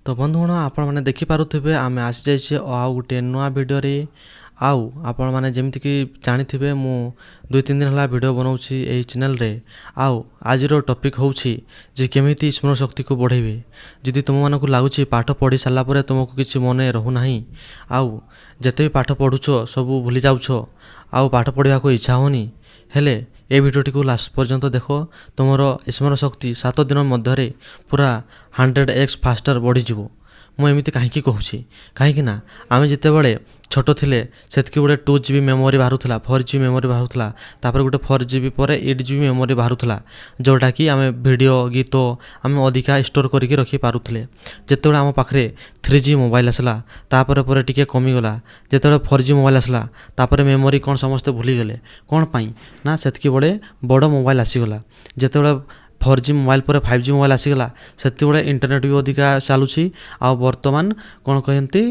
ତ ବନ୍ଧୁଗଣ, ଆପଣମାନେ ଦେଖିପାରୁଥିବେ, ଆମେ ଆସିଯାଇଛେ ଆଉ ଗୋଟିଏ ନୂଆ ଭିଡ଼ିଓରେ। ଆଉ ଆପଣମାନେ ଯେମିତିକି ଜାଣିଥିବେ, ମୁଁ 2-3 ଦିନ ହେଲା ଭିଡ଼ିଓ ବନାଉଛି ଏହି ଚ୍ୟାନେଲରେ। ଆଉ ଆଜିର ଟପିକ୍ ହେଉଛି ଯେ କେମିତି ସ୍ମରଣ ଶକ୍ତିକୁ ବଢ଼େଇବେ। ଯଦି ତୁମମାନଙ୍କୁ ଲାଗୁଛି ପାଠ ପଢ଼ି ସାରିଲା ପରେ ତୁମକୁ କିଛି ମନେ ରହୁନାହିଁ, ଆଉ ଯେତେ ବି ପାଠ ପଢ଼ୁଛ ସବୁ ଭୁଲି ଯାଉଛ, ଆଉ ପାଠ ପଢ଼ିବାକୁ ଇଚ୍ଛା ହେଉନି, ହେଲେ ଏ ଭିଡ଼ିଓଟିକୁ ଲାଷ୍ଟ ପର୍ଯ୍ୟନ୍ତ ଦେଖ। ତୁମର ସ୍ମରଣ ଶକ୍ତି 7 ଦିନ ମଧ୍ୟରେ ପୁରା 100x faster ବଢ଼ିଯିବ। ମୁଁ ଏମିତି କାହିଁକି କହୁଛି? କାହିଁକି ନା ଆମେ ଯେତେବେଳେ ଛୋଟ ଥିଲେ, ସେତିକି ଗୋଟେ 2 ଜିବି ମେମୋରି ବାହାରୁଥିଲା, 4 ଜିବି ମେମୋରି ବାହାରୁଥିଲା। ତାପରେ ଗୋଟେ 4 ଜିବି ପରେ 8 ଜିବି ମେମୋରି ବାହାରୁଥିଲା, ଯେଉଁଟାକି ଆମେ ଭିଡ଼ିଓ, ଗୀତ ଆମେ ଅଧିକା ଷ୍ଟୋର୍ କରିକି ରଖିପାରୁଥିଲେ। ଯେତେବେଳେ ଆମ ପାଖରେ 3G mobile ଆସିଲା, ତାପରେ ପରେ ଟିକେ କମିଗଲା। ଯେତେବେଳେ 4G mobile ଆସିଲା, ତାପରେ ମେମୋରି କ'ଣ ସମସ୍ତେ ଭୁଲିଗଲେ। କ'ଣ ପାଇଁ ନା ସେତିକି ବେଳେ ବଡ଼ ମୋବାଇଲ୍ ଆସିଗଲା। ଯେତେବେଳେ 4G mobile ପରେ 5G mobile ଆସିଗଲା, ସେତେବେଳେ ଇଣ୍ଟରନେଟ୍ ବି ଅଧିକା ଚାଲୁଛି, ଆଉ ବର୍ତ୍ତମାନ କ'ଣ କହନ୍ତି,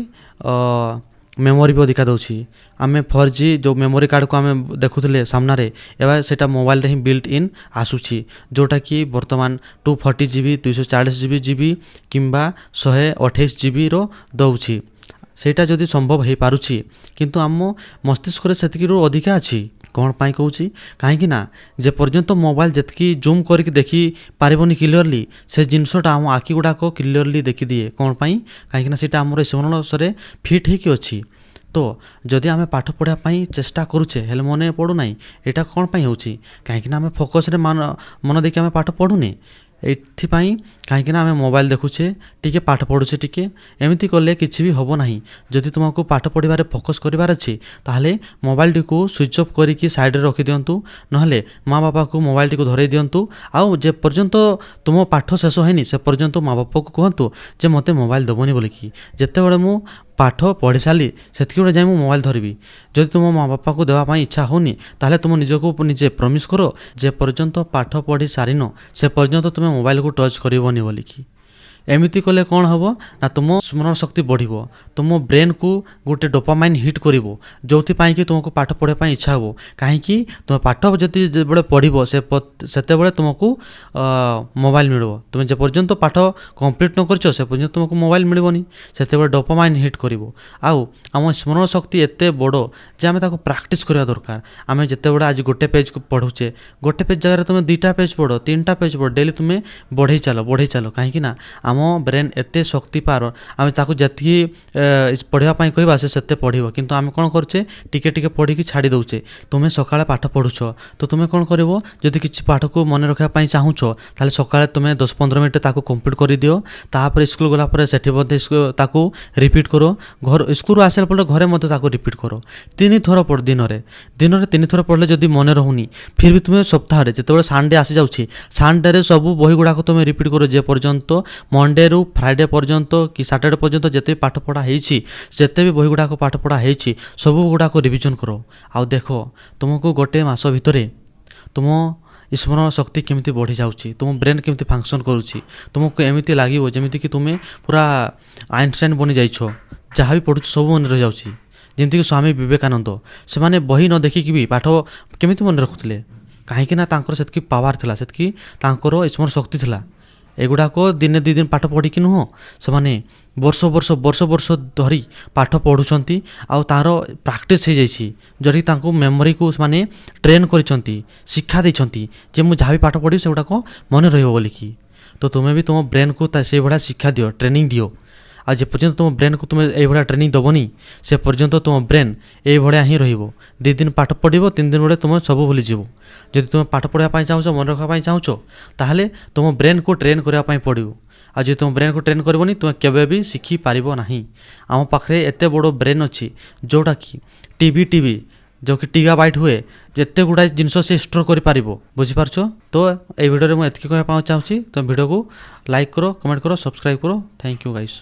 ମେମୋରି ବି ଅଧିକା ଦେଉଛି। ଆମେ 4G ଯେଉଁ ମେମୋରି କାର୍ଡ଼କୁ ଆମେ ଦେଖୁଥିଲେ ସାମ୍ନାରେ, ଏବେ ସେଇଟା ମୋବାଇଲରେ ହିଁ ବିଲ୍ଟ ଇନ୍ ଆସୁଛି, ଯେଉଁଟାକି ବର୍ତ୍ତମାନ 240 ଜିବି, 240 ଜିବି କିମ୍ବା 128 ଜିବିର ଦେଉଛି। ସେଇଟା ଯଦି ସମ୍ଭବ ହେଇପାରୁଛି, କିନ୍ତୁ ଆମ ମସ୍ତିଷ୍କରେ ସେତିକିରୁ ଅଧିକା ଅଛି। କ'ଣ ପାଇଁ କହୁଛି? କାହିଁକି ନା ଯେପର୍ଯ୍ୟନ୍ତ ମୋବାଇଲ ଯେତିକି ଜୁମ୍ କରିକି ଦେଖିପାରିବନି କ୍ଲିଅରଲି, ସେ ଜିନିଷଟା ଆମ ଆଖି ଗୁଡ଼ାକ କ୍ଲିଅରଲି ଦେଖିଦିଏ। କ'ଣ ପାଇଁ? କାହିଁକିନା ସେଇଟା ଆମର ସ୍ମରଣରେ ଫିଟ୍ ହେଇକି ଅଛି। ତ ଯଦି ଆମେ ପାଠ ପଢ଼ିବା ପାଇଁ ଚେଷ୍ଟା କରୁଛେ, ହେଲେ ମନେ ପଡ଼ୁନାହିଁ, ଏଇଟା କ'ଣ ପାଇଁ ହେଉଛି? କାହିଁକିନା ଆମେ ଫୋକସ୍ରେ ମନ ଦେଇକି ଆମେ ପାଠ ପଢ଼ୁନେ ଏଇଥିପାଇଁ। କାହିଁକିନା ଆମେ ମୋବାଇଲ ଦେଖୁଛେ ଟିକେ, ପାଠ ପଢ଼ୁଛେ ଟିକେ। ଏମିତି କଲେ କିଛି ବି ହେବ ନାହିଁ। ଯଦି ତୁମକୁ ପାଠ ପଢ଼ିବାରେ ଫୋକସ୍ କରିବାର ଅଛି, ତାହେଲେ ମୋବାଇଲଟିକୁ ସୁଇଚ୍ ଅଫ୍ କରିକି ସାଇଡ଼ରେ ରଖିଦିଅନ୍ତୁ, ନହେଲେ ମା ବାପାକୁ ମୋବାଇଲଟିକୁ ଧରେଇ ଦିଅନ୍ତୁ। ଆଉ ଯେ ପର୍ଯ୍ୟନ୍ତ ତୁମ ପାଠ ଶେଷ ହେଇନି, ସେ ପର୍ଯ୍ୟନ୍ତ ମା ବାପାକୁ କୁହନ୍ତୁ ଯେ ମୋତେ ମୋବାଇଲ ଦେବନି ବୋଲିକି। ଯେତେବେଳେ ମୁଁ ପାଠ ପଢ଼ି ସାରିଲି, ସେତିକି ବେଳେ ଯାଇ ମୁଁ ମୋବାଇଲ ଧରିବି। ଯଦି ତୁମ ମା ବାପାକୁ ଦେବା ପାଇଁ ଇଚ୍ଛା ହେଉନି, ତାହେଲେ ତୁମ ନିଜକୁ ନିଜେ ପ୍ରମିସ୍ କର, ଯେ ପର୍ଯ୍ୟନ୍ତ ପାଠ ପଢ଼ି ସାରିନ, ସେ ପର୍ଯ୍ୟନ୍ତ ତୁମେ ମୋବାଇଲକୁ ଟଚ୍ କରିବନି ବୋଲିକି। ଏମିତି କଲେ କ'ଣ ହେବ ନା ତୁମ ସ୍ମରଣ ଶକ୍ତି ବଢ଼ିବ, ତୁମ ବ୍ରେନ୍କୁ ଗୋଟେ ଡୋପାମାଇନ୍ ହିଟ୍ କରିବ, ଯେଉଁଥିପାଇଁ କି ତୁମକୁ ପାଠ ପଢ଼ିବା ପାଇଁ ଇଚ୍ଛା ହେବ। କାହିଁକି ତୁମେ ପାଠ ଯଦି ଯେତେବେଳେ ପଢ଼ିବ, ସେତେବେଳେ ତୁମକୁ ମୋବାଇଲ ମିଳିବ। ତୁମେ ଯେପର୍ଯ୍ୟନ୍ତ ପାଠ କମ୍ପ୍ଲିଟ୍ ନ କରିଛ, ସେ ପର୍ଯ୍ୟନ୍ତ ତୁମକୁ ମୋବାଇଲ ମିଳିବନି। ସେତେବେଳେ ଡୋପାମାଇନ୍ ହିଟ୍ କରିବ। ଆଉ ଆମ ସ୍ମରଣ ଶକ୍ତି ଏତେ ବଡ଼ ଯେ ଆମେ ତାକୁ ପ୍ରାକ୍ଟିସ୍ କରିବା ଦରକାର। ଆମେ ଯେତେବେଳେ ଆଜି ଗୋଟେ ପେଜ୍କୁ ପଢ଼ୁଛେ, ଗୋଟେ ପେଜ୍ ଜାଗାରେ ତୁମେ 2ଟା ପେଜ୍ ପଢ଼, 3ଟା ପେଜ୍ ପଢ଼, ଡେଲି ତୁମେ ବଢ଼େଇ ଚାଲ, ବଢ଼େଇ ଚାଲ। କାହିଁକି ନା ଆମ ବ୍ରେନ୍ ଏତେ ଶକ୍ତି ପାର, ଆମେ ତାକୁ ଯେତିକି ପଢ଼ିବା ପାଇଁ କହିବା, ସେ ସେତେ ପଢ଼ିବ। କିନ୍ତୁ ଆମେ କ'ଣ କରୁଛେ? ଟିକେ ଟିକେ ପଢ଼ିକି ଛାଡ଼ି ଦେଉଛେ। ତୁମେ ସକାଳେ ପାଠ ପଢ଼ୁଛ ତ ତୁମେ କ'ଣ କରିବ? ଯଦି କିଛି ପାଠକୁ ମନେ ରଖିବା ପାଇଁ ଚାହୁଁଛ, ତାହେଲେ ସକାଳେ ତୁମେ 10-15 ମିନିଟ୍ ତାକୁ କମ୍ପ୍ଲିଟ୍ କରିଦିଅ। ତାପରେ ସ୍କୁଲ ଗଲା ପରେ ସେଠି ମଧ୍ୟ ତାକୁ ରିପିଟ୍ କର। ଘର ସ୍କୁଲରୁ ଆସିଲା ପରେ ଘରେ ମଧ୍ୟ ତାକୁ ରିପିଟ୍ କର। ତିନି ଥର ପଢ଼ ଦିନରେ। ଦିନରେ ତିନି ଥର ପଢ଼ିଲେ ଯଦି ମନେ ରହୁନି, ଫିର୍ ବି ତୁମେ ସପ୍ତାହରେ ଯେତେବେଳେ ସଣ୍ଡେ ଆସିଯାଉଛି, ସଣ୍ଡେରେ ସବୁ ବହି ଗୁଡ଼ାକ ତୁମେ ରିପିଟ୍ କର। ଯେ ପର୍ଯ୍ୟନ୍ତ ମଣ୍ଡେରୁ ଫ୍ରାଇଡ଼େ ପର୍ଯ୍ୟନ୍ତ କି ସାଟର୍ଡ଼େ ପର୍ଯ୍ୟନ୍ତ ଯେତେ ବି ପାଠ ପଢ଼ା ହେଇଛି, ଯେତେ ବି ବହି ଗୁଡ଼ାକ ପାଠ ପଢ଼ା ହେଇଛି, ସବୁ ଗୁଡ଼ାକ ରିଭିଜନ୍ କର। ଆଉ ଦେଖ, ତୁମକୁ ଗୋଟେ ମାସ ଭିତରେ ତୁମ ସ୍ମରଣ ଶକ୍ତି କେମିତି ବଢ଼ିଯାଉଛି, ତୁମ ବ୍ରେନ୍ କେମିତି ଫଙ୍କସନ୍ କରୁଛି। ତୁମକୁ ଏମିତି ଲାଗିବ ଯେମିତିକି ତୁମେ ପୁରା ଆଇନଷ୍ଟାଇନ୍ ବନିଯାଇଛ। ଯାହା ବି ପଢ଼ୁଛ, ସବୁ ମନେ ରହିଯାଉଛି। ଯେମିତିକି ସ୍ୱାମୀ ବିବେକାନନ୍ଦ, ସେମାନେ ବହି ନ ଦେଖିକି ବି ପାଠ କେମିତି ମନେ ରଖୁଥିଲେ? କାହିଁକି ନା ତାଙ୍କର ସେତିକି ପାୱାର ଥିଲା, ସେତିକି ତାଙ୍କର ସ୍ମରଣ ଶକ୍ତି ଥିଲା। ଏଗୁଡ଼ାକ ଦିନେ 2 ଦିନ ପାଠ ପଢ଼ିକି ନୁହଁ, ସେମାନେ ବର୍ଷ ବର୍ଷ ବର୍ଷ ବର୍ଷ ଧରି ପାଠ ପଢ଼ୁଛନ୍ତି, ଆଉ ତାର ପ୍ରାକ୍ଟିସ୍ ହେଇଯାଇଛି, ଯେଉଁଟାକି ତାଙ୍କୁ ମେମୋରିକୁ ସେମାନେ ଟ୍ରେନ୍ କରିଛନ୍ତି, ଶିକ୍ଷା ଦେଇଛନ୍ତି ଯେ ମୁଁ ଯାହା ବି ପାଠ ପଢ଼ିବି, ସେଗୁଡ଼ାକ ମନେ ରହିବ ବୋଲିକି। ତ ତୁମେ ବି ତୁମ ବ୍ରେନ୍କୁ ସେଇଭଳିଆ ଶିକ୍ଷା ଦିଅ, ଟ୍ରେନିଂ ଦିଅ। ଆଉ ଯେପର୍ଯ୍ୟନ୍ତ ତୁମ ବ୍ରେନ୍କୁ ତୁମେ ଏଇଭଳିଆ ଟ୍ରେନିଂ ଦେବନି, ସେ ପର୍ଯ୍ୟନ୍ତ ତୁମ ବ୍ରେନ୍ ଏଇଭଳିଆ ହିଁ ରହିବ। 2 ଦିନ ପାଠ ପଢ଼ିବ, 3 ଦିନ ବେଳେ ତୁମେ ସବୁ ଭୁଲିଯିବ। ଯଦି ତୁମେ ପାଠ ପଢ଼ିବା ପାଇଁ ଚାହୁଁଛ, ମନେ ରଖିବା ପାଇଁ ଚାହୁଁଛ, ତାହେଲେ ତୁମ ବ୍ରେନ୍କୁ ଟ୍ରେନ୍ କରିବା ପାଇଁ ପଡ଼ିବ। ଆଉ ଯଦି ତୁମ ବ୍ରେନ୍କୁ ଟ୍ରେନ୍ କରିବନି, ତୁମେ କେବେ ବି ଶିଖିପାରିବ ନାହିଁ। ଆମ ପାଖରେ ଏତେ ବଡ଼ ବ୍ରେନ୍ ଅଛି, ଯେଉଁଟାକି ଟିବି ଟିବି ଯେଉଁକି ଟିଗାବାଇଟ୍ ହୁଏ, ଯେତେ ଗୁଡ଼ାଏ ଜିନିଷ ସେ ଷ୍ଟୋର୍ କରିପାରିବ। ବୁଝିପାରୁଛ ତ? ଏଇ ଭିଡ଼ିଓରେ ମୁଁ ଏତିକି କହିବା ପାଇଁ ଚାହୁଁଛି। ତୁମେ ଭିଡ଼ିଓକୁ ଲାଇକ୍ କର, କମେଣ୍ଟ କର, ସବସ୍କ୍ରାଇବ୍ କର। Thank you guys.